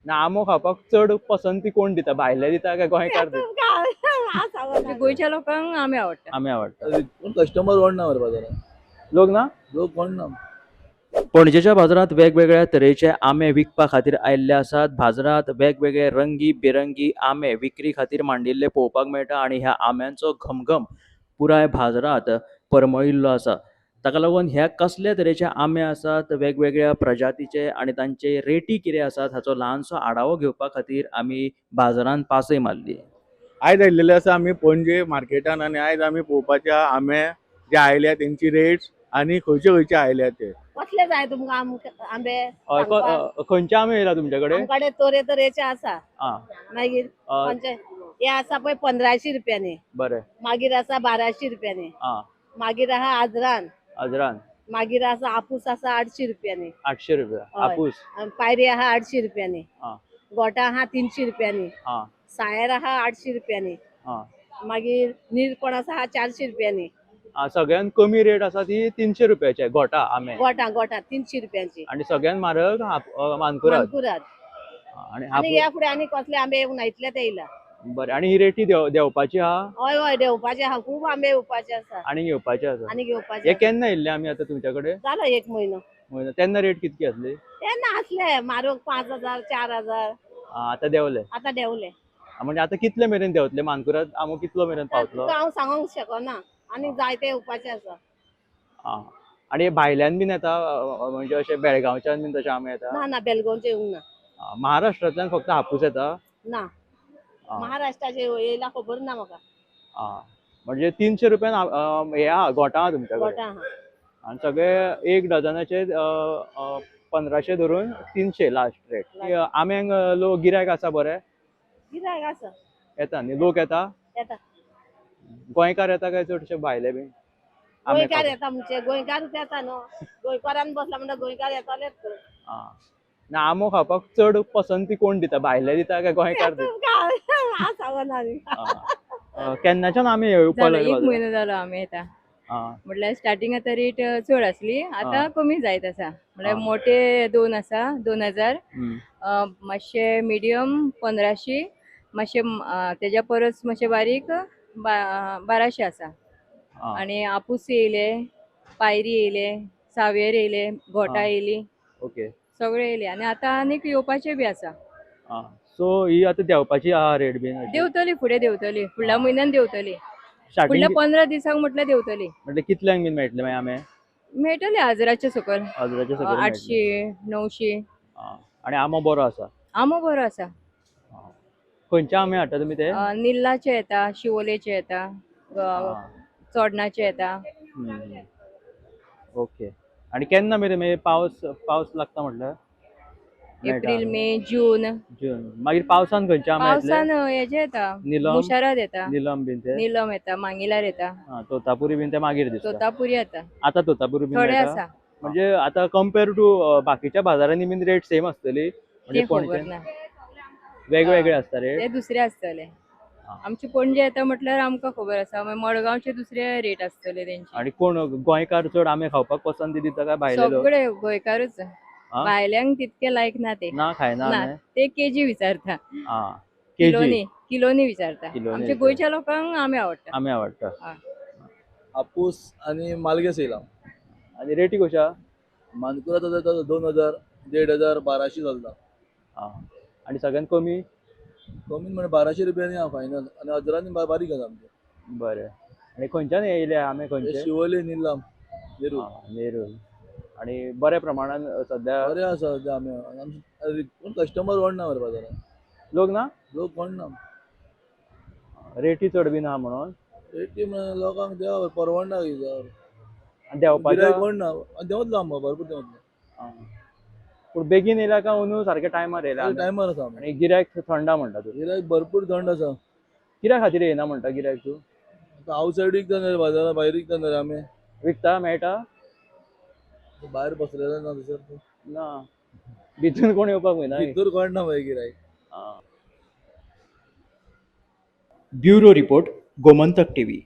ना, आंबो खावपाक चड पसंती कोण दिता, भायले दिता काय गोंयकार दिता? गोंयच्या लोकांक आंबे आवडटा. आंबे आवडटा. कोण कस्टमर कोण ना मरे बाजारात. लोक ना. लोक कोण ना. पणजेच्या बाजारांत वेगवेगळ्या तरेचे आंबे विकपा खातीर आयिल्ले आसात. बाजारांत वेगवेगळे रंगी बिरंगी आंबे विक्री खातीर मांडिल्ले पळोवपाक मेळटा आनी ह्या आंब्यांचो घमघम पुराय बाजारांत परमळिल्लो आसा. ताका लागून ह्या कसल्या तरेचे आंबे आसात, वेगवेगळ्या प्रजातीचे आनी तांचे रेटी कितें आसात हाचो ल्हानसो आढावो घेवपा खातीर आमी बाजारांत पासय मारली. आयज आयिल्लेले आसा आमी पणजे मार्केटान आनी आयज आमी पळोवपाचे आंबे जे आयल्या तेंची रेट्स आनी खंयचे खंयचे आयल्या ते. कसले जाय तुमकां आंबे सांगपाक? खंयचे आंबे येयला तुमचे कडेन? आमकडे तरे तरेचे आसा. आं. मागीर खंयचे हे आसा पळय 1500 रुपयांनी. बरें. मागीर आसा 1200 रुपयांनी. आं. मागीर आहा आजरान. आजरान. मागीर आसा आपूस आसा 800 रुपयांनी. 800 रुपया. हय. आपूस. आनी पायरी आहा 800 रुपयांनी. आं. गोटां आहा 300 रुपयांनी. आं. सायर आहा 800 रुपयांनी. आं. मागीर निरपणस आहा 400 रुपयांनी. आं, सगळ्यात कमी रेट आसा ती 300 रुपयाचे गोटा आंबे. गोटां गोटां 300 रुपयांची. आनी सगळ्यात म्हारग मानकुराद. मानकुराद. आनी आनी हापूस. ह्या फुडें आनी कसले आंबे येवंक ना इतले ते येयला. बरें, आनी ही रेटी देंवपाची आहा? हय हय, देंवपाचे आहा, खूब आंबे येवपाचे आसा. आनी घेवपाचे आसा. आनी घेवपाचे. हे केन्ना येयल्ले आमी आतां तुमच्या कडेन? जालो एक म्हयनो. म्हयनो. तेन्ना रेट कितकी आसली? तेन्ना आसले म्हारग 5000 4000. आं, आतां देंवले. आतां देंवले. आं, म्हणजे आतां कितले मेरेन देंवतले मानकुराद आंबो, कितलो मेरेन पावतलो? तुका हांव सांगूंक शकना, आनी जायते येवपाचे आसा. आं, आनी भायल्यान बीन येता, म्हणजे अशें बेळगांवच्यान बीन तशें आंबे येता? ना ना, बेलगांवचे येवंक ना. आं, महाराष्ट्रांतल्यान फक्त हापूस येता? ना. आं. महाराष्ट्राचे येयला खबर ना म्हाका. आं, म्हणजे 300 रुपयान हे आहा, गोटां आहा तुमच्या कडेन. गोटां आहा. आनी सगळे एक डझनाचे 1500 धरून 300 लास्ट रेट. आंब्यांक लोक गिरायक आसा बरें? गिरायक आसा. येता न्ही लोक? येता. येता. गोंयकार येता काय चडशे भायले बीन आंबे गोंयकार खावपाक? येता, म्हणजे गोंयकारूच येता न्हू, गोंयकारान बसला म्हणटा गोंयकार येतालेच. आं. ना, आंबो खावपाक चड पसंती कोण दिता, भायले दिता काय गोंयकार दिता? तुमकां सांगना. आं. केन्नाच्यान आमी येवपाक जालो लागले एक बाजारांत? म्हयनो जालो आमी येता. आं. म्हटल्यार स्टार्टिंग आतां रेट चड आसली, आतां कमी जायत आसा. म्हळ्यार आं. मोठे दोन आसा 2000, हम्म. मातशे मिडियम 1500, मातशे तेज्या परस मातशे बारीक 1200 आसा. आं. आनी आपूस येयले, पायरी येयले, सावेर येयले, घोटां आं. येयली. ओके. सगळे येयले आनी आतां आनीक येवपाचे बी आसा. आं, सो ही आतां देंवपाची आहा रेट बीन अशी? देंवतली, फुडें देंवतली, फुडल्या म्हयन्यान देंवतली. स्टार्टिंग फुडल्या 15 दिसांक म्हटल्यार देंवतली. म्हणजे कितल्यांक बीन मेळटले मागीर आंबे? मेळटले हजराचे सकयल. हजराचे सकयल मेळटले. 800 900. आं. आनी आंबो बरो आसा? आंबो बरो आसा. आं. खंयचे आंबे हाडटा तुमी ते? निल्लाचे येता, शिवोलेचे येता, आं. चोडणाचे येता. हम्म. ओके, आनी केन्ना मेरेन मागीर पावस पावस लागता म्हटल्यार मेळटा एप्रील, आंबे? मे, जून. जून. मागीर पावसान खंयचे आंबे येतले? पावसान हेजे येता. निलम. मुशाराद येता. निलम बीन ते. निलम येता, मांगिलार येता. आं, तोतापुरी बीन ते मागीर दिसता. तोतापुरी येता. आतां तोतापुरी बीन थोडे मेळटा? आसा. म्हणजे आतां कंपेर टू बाकीच्या बाजारांनी बीन रेट सेम आसतली म्हणजे ते खबर पणजे ना. वेगवेगळे आसता रेट? ते दुसरे आसतले. आं. आमचे पणजे येता म्हटल्यार आमकां खबर आसा, मागीर मडगांवचे दुसरे रेट आसतले तेंचे. आनी कोण गोंयकार चड आंबे खावपाक पसंती दिता काय भायले लोक? सगळे गोंयकारूच. आं? भायल्यांक तितके लायक ना ते. ना, खायना ना. आंबे? ते केजी विचारता. आं, केजी. किलोनी किलोनी विचारता. किलोनी आमच्या विचारता. गोंयच्या लोकांक आंबे आवडटा. आंबे आवडटा. हापूस आनी मालगेस येयला. आनी रेटी कश्यो आहा? मानकुराद आतां 2000, 1500, 1200 चलता. आं. आनी सगळ्यात कमी? कमी म्हणजे 1200 रुपयांनी आहा फायनल, आनी हजरांनी बारीक आसा आमचे. बरें, आनी खंयच्यान येयले आंबे हे खंयचे? शिवोले, निल्लाम, नेरूल. आं, नेरूल. आनी बऱ्या प्रमाणान सद्या बरे आसा सद्या आंबे. आनी आमचे कोण कस्टमर कोण ना मरे बाजारात. लोक ना? लोक कोण ना. रेटी चड बीन आहा म्हणून? रेटी म्हणल्यार लोकांक देवा परवडना कितें. आनी देंवपाचे? गिरायक कोण ना. आनी देंवतलो आंबो, भरपूर देंवतलो. आं. पूण बेगीन येयला काय अंदू सारके टायमार येयला आंबे? टायमार आसा आंबे. आनी गिरायक थंड आहा म्हणटा तूं? गिरायक भरपूर थंड आसा. कित्या खातीर येयना म्हणटा गिरायक तूं? आतां आवटसायड विकता न्ही रे बाजारात, भायर विकता न्ही रे आमी. विकता, मेळटा? भायर बसलेले ना तसर. ना, भितून कोण येवपाक पळयना. भितर कोण ना मागीर गिरायक. आं. Bureau report, Gomantak TV.